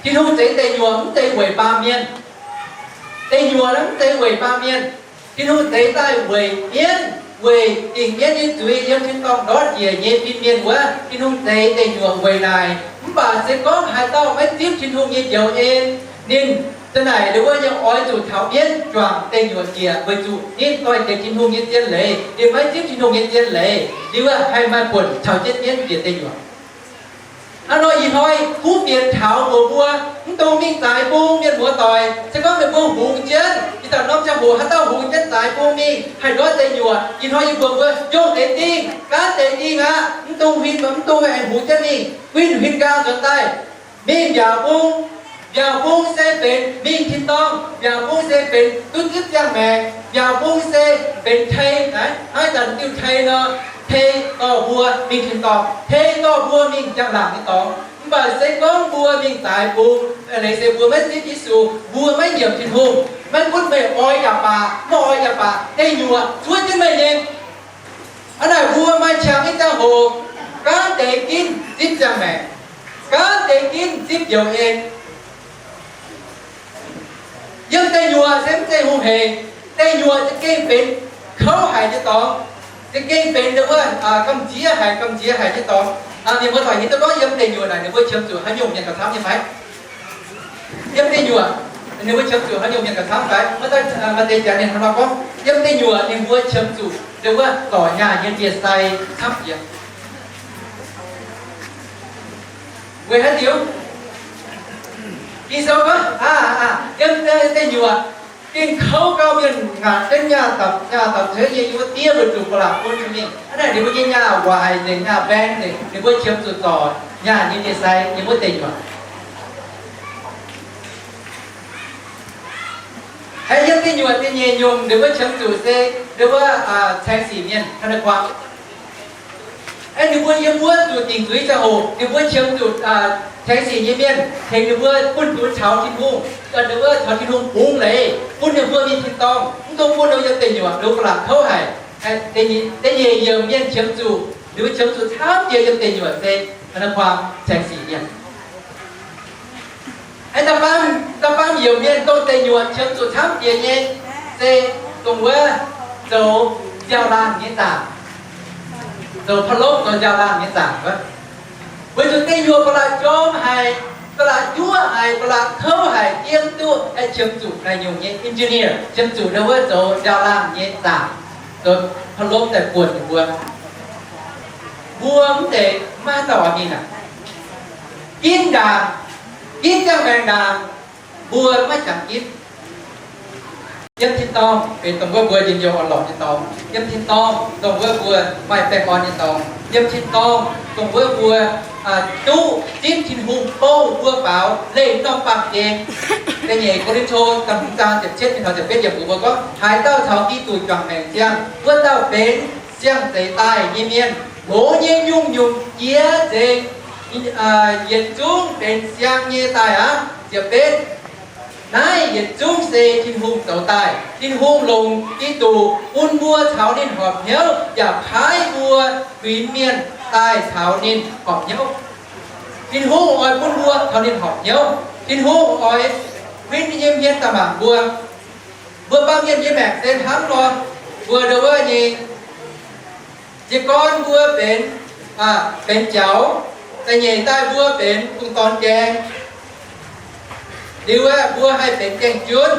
Tin-Hungh zeix deic nyuoqc mv zeiz weic baamh mienh. Deic nyuoqc mv zeiz weic baamh mienh. Tin-Hungh zeix daaih weic mienv, weic dingc mienv nyei zuiz yiem tin-dorngh ndortv njiec nyei fin-mienh wuov, Tin-Hungh zeix deic nyuoqc weic naaic. Mv baac se gorngv haaix dauh maiv zipv Tin-Hungh nyei njoux en, ninh za'naaic ndau wuov nyei oix zuqc taux mienv juangc deic nyuoqc njiec, weic zuqc ninh doix-dekc Tin-Hungh nyei zien leiz, ninh maiv zipv Tin-Hungh nyei zien leiz, liuz haih maaih buonc caux jienv mienv bieqc deic nyuoqc. Hnangv nor ih hnoi kuv fienx taux mbuox mbuo, mv dungx mingh zaaix bung, mienh muoz-doic. Se gorngv meih mbuo hungx jienv, ih zanc norm ziangh hoc haaix dauh hungx jienv zaaix bung mingh haih ndortv deic nyuoqc, ih hnoi yie mbuox mbuo, yongh deix dingh, gaanv deix dingh aqv. Mv dungx huin, mv dungx aengx hungx jienv mingh, huin, huin nqaang nzuonx daaih, mingh mbiaauc bung. Mbiaauc bung se benx mingh tin-dorngh. Mbiaauc bung se benx duqv zipv ziangh maengc. Mbiaauc bung se benx tei, naaiv, hnangv ih zanc diuh tei nor, tei dorh mbuo mingh tin-dorngh, tei dorh mbuo mingh njang-laangc nyei dorngx. Mv baac se gorngv mbuo mingh zaaix bung, leiz se mbuo maiv zipv Yesu, mbuo maiv nyiemc Tin-Hungh. Maiv gunv meih oix yaac baac, maiv oix yaac baac, deic nyuoqc zuov jienv meih nyei. Hnangv naaic mbuo maaih qangx nyei ziangh hoc, gaanv deix ginv zipv ziangh maengc, gaanv deix ginv zipv njoux en. Yiem deic nyuoqc se mv zeiz hungh hec. Deic nyuoqc za'gengh benx kouv haic nyei dorngx. Za'gengh benx ndau wuov gamh nziex haic, gamh nziex haic nyei dorngx. Mienh muoz-doic hiuv duqv gorngv yiem deic nyuoqc naaic ninh mbuo qiemx zuqc haaix nyungc mienh gauh camv nyei fai? Yiem deic nyuoqc ninh mbuo qiemx zuqc haaix nyungc mienh gauh camv fai? Maaih deix jaax ninh hnangv nor gorngv, yiem deic nyuoqc ninh mbuo qiemx zuqc ndau wuov zorc nyaah nyei ndie-sai camv jiex. Weic haaix diuc? Ging-Sou gorngv, yiem deic nyuoqc gengh kouv gauh mienh ngaatc jienv nyaah dapc, nyaah dapc cuotv nyei, yiem wuov diev weic zuqc ba'laqc bun mingh. Hnangv naaic ninh mbuo nyei nyaah waaic nzengc, nyaah mbaeng nzengc, ninh mbuo qiemx zuqc zorc nyaah nyei ndie-sai yiem wuov deic nyuoqc. Aengx yiem deic nyuoqc da'nyeic nyungc ninh mbuo qiemx zuqc se ndau wuov caeng sic mienh hnangv naaiv guangc. Aengx ninh mbuo yiem wuov zuqc dingc zuiz ziangh hoc ninh mbuo qiemx zuqc caeng sic nyei mienh tengx ninh mbuo bun zuqc caux Tin-Hungh, ndau wuov caux Tin-Hungh bungx leiz bun ninh mbuo mingh tin-dorngh, mv dungx bun ninh mbuo yiem deic nyuoqc, ninh mbuo ba'laqc kouv haic. Da'nyeic yiemc mienh qiemx zuqc, ninh mbuo qiemx zuqc camv jiex yiem deic nyuoqc se hnangv naaiv guangc caeng sic mienh. Aengx da'faam yiemc mienh dongh deic nyuoqc qiemx zuqc camv jiex nyei se dongh wuov zoux nziaaux-laangh nyei zaangc, zoux พัดลม, zoux nziaaux-laangh nyei zaangc wuov. Weic zuqc deic nyuoqc ba'laqc jorm haic, ba'laqc juoqv haic, ba'laqc kouv haic, yiem duqv qiemx zuqc naaic nyungc nyei engineer, qiemx zuqc ndau wuov zoux nziaaux-laangh nyei zaangc, zoux พัดลม daaih buonc ninh mbuo. Mbuo mv deix maiv dauh mingh aqv. Ginv ndaangc, ginv ziangh maengc ndaangc, mbuo maiv jangx ginv. Yiem tin-dorngh benx dongh wuov mbuo njien-youh orn-lorqc nyei dorngx. Yiem tin-dorngh dongh wuov mbuo maaih baengh orn nyei dorngx. Yiem tin-dorngh dongh wuov mbuo duqv zipv Tin-Hungh bouh mbuo faaux leih norm baamh gen. Da'nyeic Ko^lin^to da'hmz zaang ziepc cietv mingh taux ziepc betv yiemc mbuox mbuo gorngv, haaix dauh caux Giduc juangc maengc ziangh, wuov dauh benx siang-zeix daaih nyei mienh. Mouz nyei nyungc-nyungc jiex nzengc, yietc zungv benx siang nyei daaih aqv. Ziepc betv, naaiv yietc zungv se Tin-Hungh zoux daaih. Tin-Hungh longc Giduc bun mbuo caux ninh horpc hnyouv yaac paaiv mbuo kuinx mienh daaih caux ninh horpc hnyouv. Tin-Hungh oix bun mbuo caux ninh horpc hnyouv. Tin-Hungh oix huin nyei hmien daaih mangc mbuo. Mbuo baamh mienh nyei maengc se hnangv nor, mbuo ndau wuov nyei jiez gorn mbuo benx, benx jaux, da'nyeic daaih mbuo benx dungz dorn gaeng, liuz aeqv, mbuo haih benx gaeng-junv,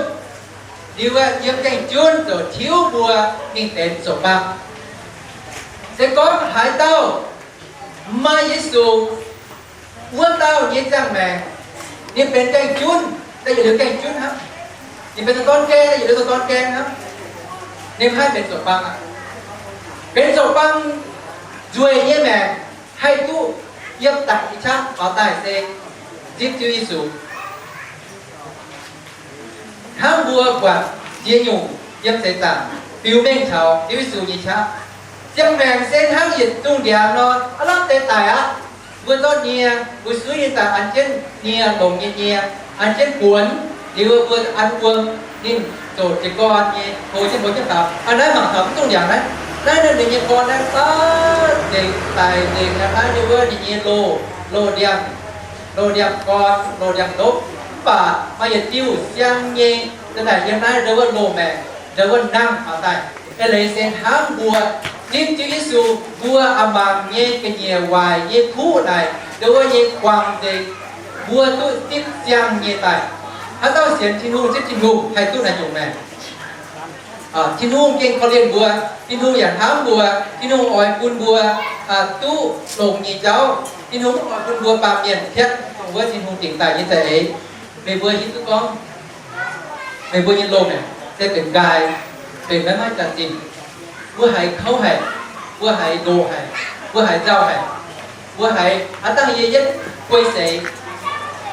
liuz aeqv, yiem gaeng-junv ziouc tiuv mbuo mingh benx zoqc bang. Se gorngv haaix dauh maiv maaih Yesu, wuov dauh nyei ziangh maengc, ninh benx gaeng-junv daaih yietc liuz gaeng-junv hnangv. Ninh benx dungz dorn gaeng daaih yietc liuz dungz dorn gaeng hnangv. Ninh mv haih benx zoqc bang aqv. Benx zoqc bang nzueic nyei maengc haih duqv yiem daic nyei qaqv faaux daaih se zipv Ziouv Yesu. Hnangv mbuo buatc ziex nyungc yiem seix zaangc biux mengh taux Ziouv Yesu nyei qaqv. Ziangh maengc se hnangv yietc zungh ndiangx nor, aav lamh deix daic aqv. Mbuo zorqv nie, mbuo suiv ninh daaih an jienv nie, longx nyei nie, an jienv buonx, liuz mbuo an wuom, ninh zoqc jiez gorn nyei, hlo jienv hlo jienv faaux. Aa, naaiv mangc taux mv dungx ndiangx naaiv. Naaiv ninh nyei gorn naaiv baav nzengc daic nzengc aqv, naaiv wuov ninh nyei loz, loz ndiangx. loz-ndiangx gorn, loz-ndiangx ndopv. Mv baac maaih yietc diuh siang nyei, za'naaic yiem naaiv ndau wuov loz-maengc, ndau wuov nangh mangc daaih. Eix leiz se hnamv mbuo zipv Ziouv Yesu, mbuo a'maanc nyei ga'nyiec waaic nyei kuv naaic, ndau wuov nyei guangc nzengc, mbuo duqv zipv siang nyei daaih. Haaix dauh sienx Tin-Hungh, zipv Tin-Hungh haih duqv naaiv nyungc maengc. Tin-Hungh gengh korv-lienh mbuo. Tin-Hungh yaac hnamv mbuo. Tin-Hungh oix bun mbuo duqv longx nyei jauv. Tin-Hungh mv oix bun mbuo baamh mienh piatv dongh wuov Tin-Hungh dingc daaih nyei za'eix. Meih mbuo hiuv duqv gorngv, meih mbuo nyei loz-maengc se benx nqaai, benx maiv maaih jaax-zinh. Mbuo haiz kouv haic, mbuo haiz ndoqc haic, mbuo haiz nzauh haic, mbuo haiz aav dangh yie yietv guei seix.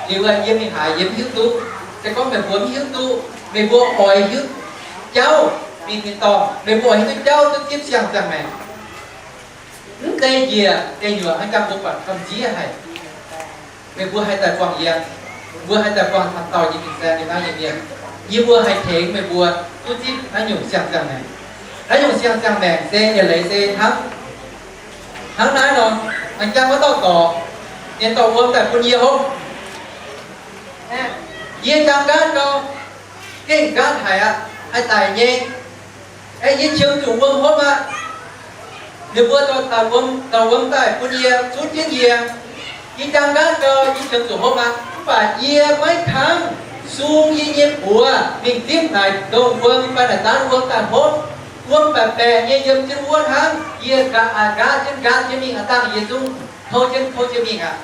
Liuz yie mingh haaix yie mv hiuv duqv. Se gorngv meih mbuo mv hiuv duqv, meih mbuo oix hiuv jauv mingh tin-dorngh, meih mbuo oix hiuv duqv jauv duqv zipv siang-ziangh maengc. Mv zeiz njiec deic nyuoqc hnangv jangx mbuo buatc gamh nziev haic. Meih mbuo haih daaih buangh yiem, mbuo haih daaih buangh camv dauh nyei fin-saeng nyei naaiv nyei mienh. Yie mbuo haih tengx meih mbuo duqv zipv naaiv nyungc siang-ziangh maengc. Naaiv nyungc siang-ziangh maengc se eix leiz se hnangv, hnangv naaiv nor, a'jang wuov dauh dorc, ninh dorh wuom daaih bun yie hopv. Yie jangx nqaatv gau, gengh nqaatv haic aqv, haih daic nyei. Aeqv, yie qiemx zuqc wuom hopv aqv. Ninh mbuo dorh wuom daaih bun yie, zuov jienv yie. Yie jangx nqaatv gau, yie qiemx zuqc hopv aqv. Mv baac yie maiv kangv sung yie nyei buoz mingh zipv naaic dongh wuom fai naaic zaanv wuom daaih hopv. Wuom baeqc baeqc nyei yiem jienv wuov hnangv. Yie nqaatv, aa, nqaatv jienv nqaatv jienv mingh aqv, dangh yie zungv kouv jienv kouv jienv mingh aqv.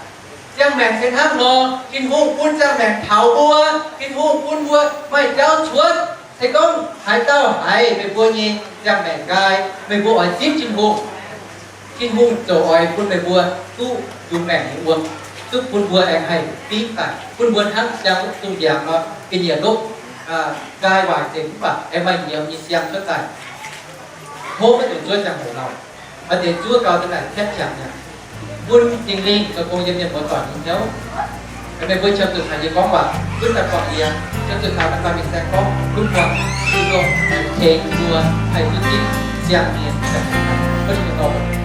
Ziangh maengc se hnangv nor, Tin-Hungh bun ziangh maengc taux mbuo. Tin-Hungh bun mbuo maaih jauv cuotv. Se gorngv haaix dauh haiz meih mbuo nyei ziangh maengc nqaai, meih mbuo oix zipv Tin-Hungh, Tin-Hungh ziouc oix bun meih mbuo duqv nzung maengc nyei wuom, duqv bun mbuo aengx haih fingx daaih, bun mbuo hnangv ziangh duqv ndiangx nor, ga'nyiec ndopv, nqaai waaic nzengc mv baac aengx maaih nyiemz nyei siang cuotv daaih. Hopv maiv dungx zuov ziangh hoc lauh. Maaih deix zuov gau da'naaic piatv qangx mi'aqv. Bun Singx Lingh zoux gong yiem mienh muoz doic nyei hnyouv. Meih mbuo qiemx zuqc caux yie gorngv waac, gunv daaih buangh yie, qiemx zuqc caux daaih fin-saeng gorngv, gunv buangh, Tin-Hungh tengx mbuo haih duqv zipv ziangh mienh, Tin-Hungh dorh